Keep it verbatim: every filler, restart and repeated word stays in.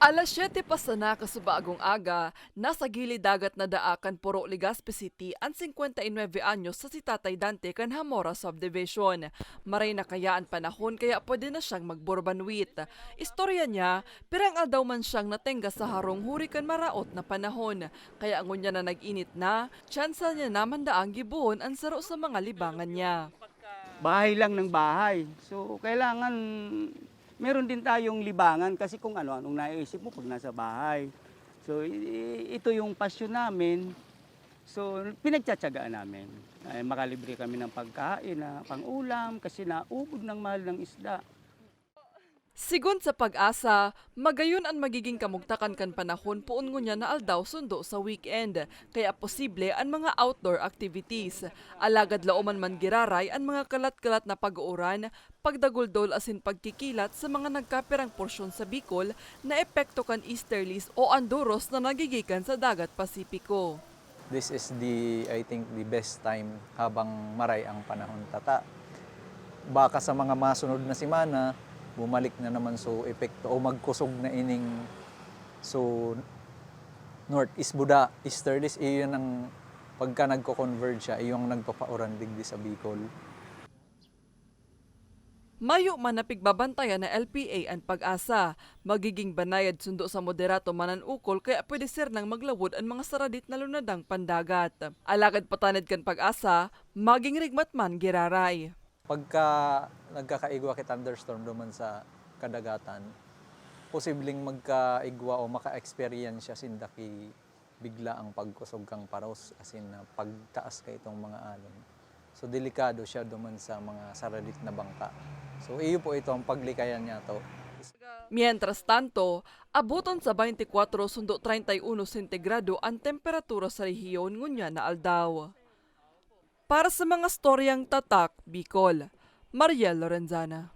Alas siyete pa sana kasubagong aga, nasa gilid dagat na daa kan Purok Legazpi City an singkwenta y nuebe anyos sa si Tatay Dante kan Hamora Subdivision. Maray na kaya an panahon kaya pwede na siyang magburbanwit. Istorya niya, pirang aldaw man siyang natengga sa harong huri kan maraot na panahon. Kaya ngunyan na nag-init na, tsansa niya naman daang gibohon an saro sa mga libangan niya. Bahay lang ng bahay. So, kailangan meron din tayong libangan kasi kung ano-anong naiisip mo pag nasa bahay. So, i- ito yung pasyon namin. So, pinagtsatsagaan namin. Ay, makalibre kami ng pagkain na pang-ulam kasi naubod ng mahal ng isda. Sigon sa Pag-asa, magayon an magiging kamugtakan kan panahon poon ngunyan na aldaw sundo sa weekend, kaya posible an mga outdoor activities. Alagad laoman man giraray an mga kalat-kalat na pag-uuran, pagdaguldol asin pagkikilat sa mga nagkapirang porsyon sa Bicol na epekto kan easterlies o anduros na nagigikan sa Dagat Pasipiko. This is the, I think, the best time habang maray ang panahon tata. Baka sa mga masunod na semana, bumalik na naman so epekto o magkusog na ining so northeast buda, easterlies, iyo yan ang pagka nagko-converge siya, iyo ang nagpapauran digdi sa Bicol. Mayo man na pigbabantayan na L P A an Pag-asa. Magiging banayad sundo sa moderato man an ukol kaya pwede sernang maglawod an mga saradit na lunadang pandagat. Alagad patanid kan Pag-asa, maging rigmat man giraray. Pagka nagkakaigwa ki thunderstorm duman sa kadagatan, posibleng magkaigwa o maka-experience siya sinda ki bigla ang pagkusog kang paros, asin na pagtaas ka itong mga alon. So, delikado siya duman sa mga saradit na bangka. So, iyo po ito ang paglikayan niya to. Mientras tanto, abuton sa twenty-four sundo treinta y uno sentigrado an temperatura sa rehiyon ngunyan na aldaw. Para sa mga storyang tatak, Bicol, Mariel Lorenzana.